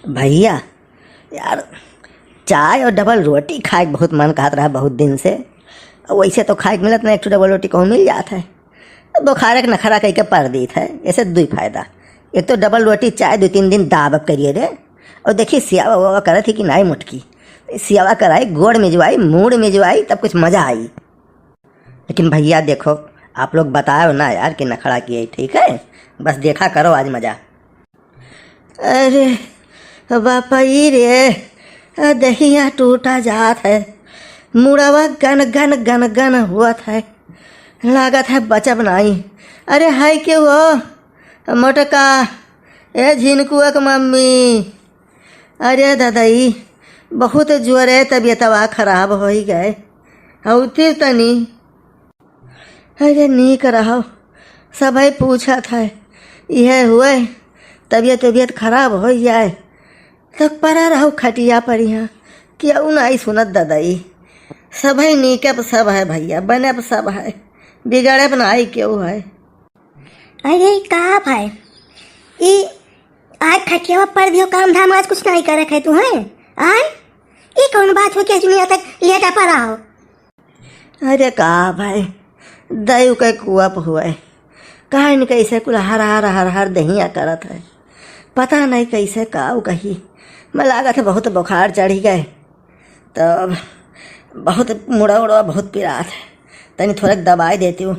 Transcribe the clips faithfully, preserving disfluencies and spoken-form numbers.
भइया, यार, चाय और डबल रोटी खाए के बहुत मन कहत रहा बहुत दिन से। और वैसे तो खाए के मिलत ना, एक ठो डबल रोटी कहूँ मिल जात है। बुखार एक नखरा कई के पर दीत है, ऐसे दुई फायदा। एक तो डबल रोटी चाय दुई तीन दिन दाब करिए रे। और देखी सियावा उवा करत ही कि नाई मोटकी। सियावा कराई, गोड़ मिजवाई, मूड़ मिजवाई, तब कुछ मजा आई। लेकिन भइया देखो, आप लोग बताओ ना यार कि नखड़ा किए, ठीक है? बस देखा करो आज मजा। अरे बापा ई रे, दहिया टूटा जात है, मुड़वा गन गन गन गन हुअत है, लागत है बचब नाई। अरे है के वो मोटका, ए झिनकुआ के मम्मी, अरे ददई, बहुत जोरे तबियतवा खराब होइ गए, अउती तनी। अरे नीक रहो, सभई पूछत है, इहे हुए तबियत तबियत खराब होइ जाए तो परा रहो खटिया पर यहाँ, केहू नाई सुनत ददई। सभई नीके प सब है भइया, बने प सब है, बिगड़े प नाई केहू है। अरे का भाई, ई आज खटियावा पर दियो, काम धाम आज कुछ नाई करे है तू, हैं? आय, ई कौन बात हो कि दुनिया तक लेटा पड़ा हो? अरे का भाई, दयू के कुअप हुए, काहे न कैसे कुल हर हर हर हर दहिया करत है, पता नहीं कैसे काऊ कही। मैं लागत है बहुत बुखार चढ़ी गए, तब बहुत मुड़ा उड़ा बहुत पिरात है, तनी थोड़ा दवाई देती हूँ।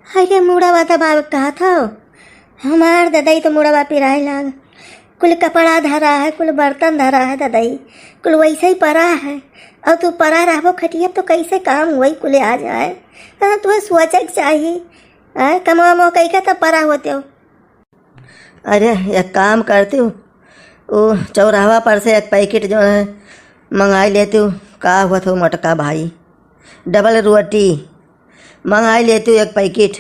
अरे मुड़वा दबावे कहत हो? हमार ददई तो मुड़वा पिराए लाग। कुल कपड़ा धरा है, कुल बर्तन धरा है ददई, कुल वैसे ही परा है। और तू परा रहबो खटिया तो कैसे काम हुई, कुल आ जाए। हाँ, तुहे सोचे के चाही। आय, कमवा मो कई के तब परा होते हो। अरे एक काम करती हूँ, वो चौराहा पर से एक पैकेट जो है मंगाई लेती हूँ। का हुआ था मोटका भाई, डबल रोटी मंगाई लेती हूँ एक पैकेट,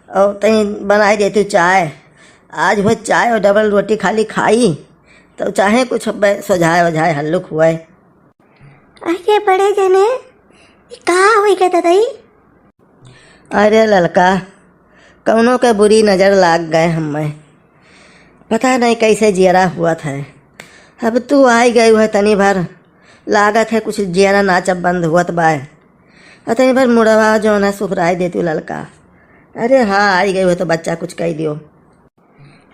और तहीं बनाई देती हूँ चाय। आज वो चाय और डबल रोटी खाली खाई तो चाहे कुछ बे-, सोझाए ओझाए हल्लुक हुए। अरे बड़े जने, ई का होई गए ददई? अरे ललका, कौनो के बुरी नजर लाग गए हमें, पता नहीं कैसे जियरा हुआ था। अब तू आई गई है तनी भर, लागत है कुछ जियरा नाचब बंद हुअत बाय। और तनी भर मुड़वा जौन है सुखराई देती ललका। अरे हाँ, आई गई हो तो बच्चा कुछ कह दियो।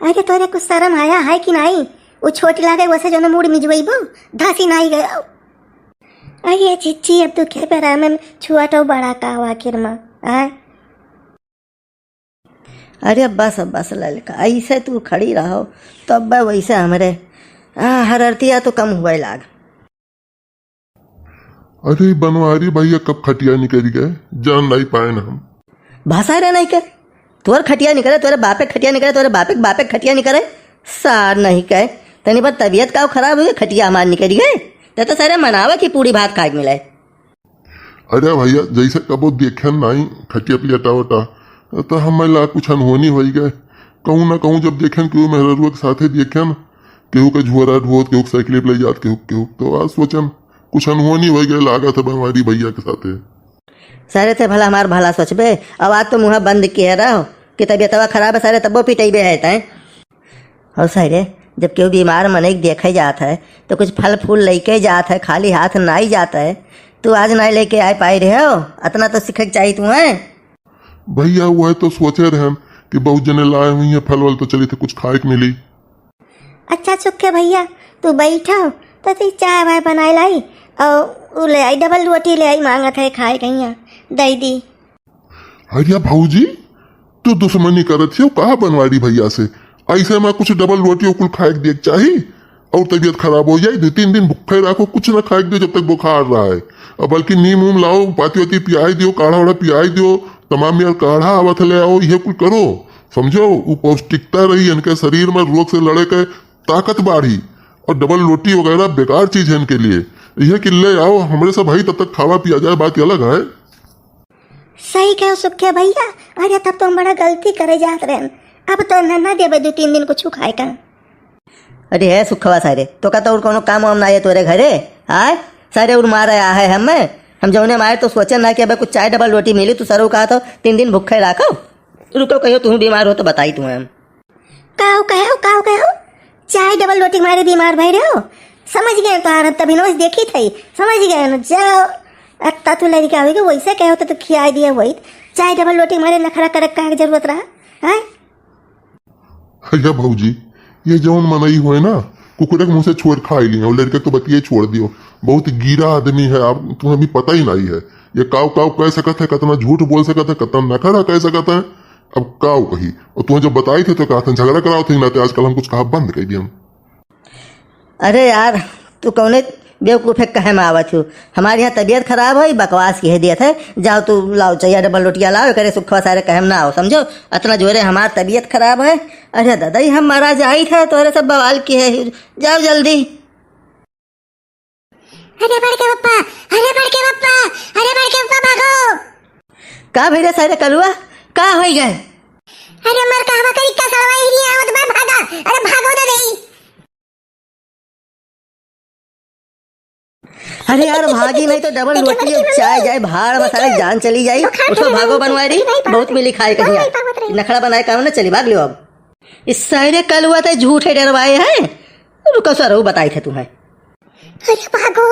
अरे तोरे कुछ शर्म आया है कि नहीं? वो छोटी लागे वैसे जौन मूड़ मिजवैबो, धासी नहीं गयो। अरे चिच्ची, अब तू के बेरा में छुआ तो बड़ा का आखिर में, आय? अरे बस, बस ललका, ऐसे तू खड़ी रहो, तब वैसे हमरे, आ, हररतिया तो कम हुए लाग। अरे बनवारी भैया कब खटिया निकल गए, जान नहीं पाए ना हम। भाषा रे नहीं के, तोर खटिया निकले, तोरे बापे खटिया निकले, तोरे बापे, बापे खटिया निकले, सार नहीं के। तनी पर तबियत का खराब हुई, खटिया हमार निकल गए, ते तो सारे मनावे की पूरी भात खाए के मिले। अरे भैया, जैसे कबो देखेन नाई खटिया पे लेटा वटा, तो हमें ला कुछ अनहोनी होई गए। कहूँ ना कहूँ जब देखेन केहू मेहररुआ के साथे देखेन, केहू के झोरा ढोत, केहू के साइकिल पे ले जात, केहू, केहू, तो आज सोचन कुछ अनहोनी होई गए, लागत है बनवारी भैया के साथे। सारे ते भला हमार भला सोचबे, अब आज तो मुँह बंद किए रहो कि तबियतवा खराब है सारे, तब्बो पिटैबे है तैं। और सारे, जब केहू बीमार मनई के देखे जात है, तो कुछ फल फूल लेके जात है, खाली हाथ नाई जात है। तू आज नाई लेके आए पाई रहे हो, अतना तो सीखे के चाहिए तू, हैं? भैया, वह तो सोचे रहन कि बहुत जने लाए हुई हैं फल वल, तो चली थे कुछ खाए के मिली। अच्छा सुखे भैया, तू बैठो, तो ती चाय वाय बनाए लाई, और उ ले आई, डबल रोटी ले आई, मांगत है खाए के हियाँ, दे दी। अरे भौजी, तू दुश्मनी करत हो का बनवारी भैया से? ऐसे में कुछ डबल रोटी कुल खाए के दिए के चाही, और तबियत खराब हो जाए, दो तीन दिन भूखे रखो, कुछ ना खाए के दियो जब तक बुखार रहा है। अब बल्कि नीम उम लाओ, पाती वाती पियाई दियो, काढ़ा वाढ़ा पियाई दियो, तमाम यार काढ़ा आवत ले आओ, ये कुल करो, समझो, वो पौष्टिकता रही, इनके शरीर में रोग से लड़े के ताकत बाढ़ी। और डबल रोटी वगैरह बेकार चीज है इनके लिए। यह कि ले आओ, हमरे सब भाई, तब तक खावा पिया जाए, बात अलग है। सही कहो सुखे भैया, अरे तब तो हम बड़ा गलती करे जात रहन, अब तो न, न देबे दो तीन दिन कुछ खाए का। अरे हे सुखवा सारे, तो का तो और कोनो काम वाम ना है तोरे घरे? आय सारे, उर मारे आ है हमें, हम जौने मारे तो सोचे ना कि अबे कुछ चाय डबल रोटी मिली, तू सरू कहा तो तीन दिन भूखे राखो। रुको, कहियो तू बीमार हो तो बताई तुम्हें हम। काऊ कहो, काऊ कहो? चाय डबल रोटी मारे बीमार भय रहो। समझ गए तोहार, तभी नोच देखी थी, समझ गए न। जाओ, अत्ता तू लड़का होई के वैसे कहे होते तो खियाई दिए वही। चाय डबल रोटी मारे नखरा करे का जरूरत रहा है? अरे भौजी, ये जौन मनई होए ना, कुकुरे के मुंह से छोर खाई लिया, वो लड़का के बतिये छोड़ दियो। बहुत गीरा आदमी है, आप तुम्हें भी पता ही नहीं है। ये काव काव कह सकत है, कितना झूठ बोल सकत है, कितना नखरा कह सकत है। अब काव कही, और तुम्हें जब बताई थे तो कहा था झगड़ा कराओ थे ना, तो आजकल हम कुछ कहा बंद कर दिया हम। अरे यार, तू कौने बेवकूफे कहे में आवत हो? हमारे यहाँ तबीयत खराब है, बकवास कह दिया था। जाओ तू लाओ चैया डबल रोटिया लाओ, करे सुखवा सारे कहे में ना आओ, समझो? इतना जोरे हमार तबीयत खराब है। अरे दादा, ये हम मारा जाई था, तोरे सब बवाल की है। जाओ जल्दी। अरे बड़के पप्पा, अरे बड़के पप्पा, अरे बड़के पप्पा, भागो। का भैया सारे कलुआ, का हो गए? अरे मर कहवा करी का सड़वा ही नहीं आवत बा, भागा। अरे भागो ना दे। अरे यार, भागी नहीं तो डबल रोटी और चाय जाए भाड़ में, सारे जान चली जाई। उठो भागो बनवारी, बहुत मिली खाए कहीं। नखड़ा बनाए काम ना चली, भाग लियो अब। इस सारे कलुआ ते झूठे डरवाए हैं। रुको सर, वो बताई थे तुम्हें। अरे भागो।